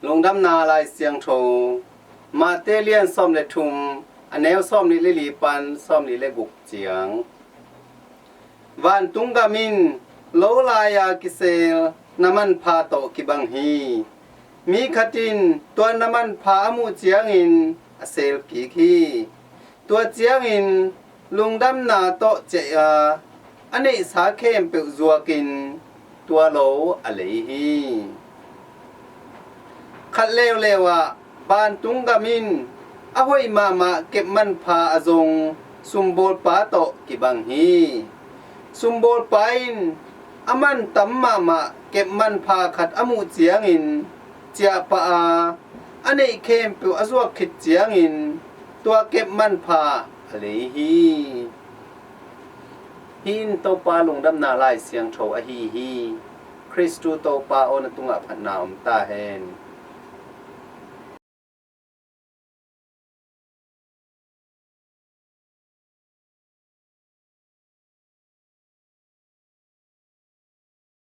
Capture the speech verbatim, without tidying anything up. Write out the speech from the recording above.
Lungdamna Lai Siangtho, Mate lian sawm le thum, a neu sawm nih le li pan sawm nih le guk ciang. Vantung gam in lo lai-a kiseel na manpha tawh kibang hi. Mi khat in tua na manpha a muh ciangin a seel kik hi. Tua ciangin lungdamna tawh ciah a, a neihsa khempeuh zuakin tua lo a lei hi. Khat leuleu ah vantung gam in a hoih mahmah kep manpha a zong sumbawlpa tawh kibang hi. Sumbawlpa in a man tam mahmah kep manpha khat a muh ciangin ciahpah a, a neih khempeuh a zuak khit ciangin tua kep manpha a lei hi. Hih in Topa lungdamna Lai Siangtho ahi hi. Khristu Topa aw, na tungah phatna om ta hen.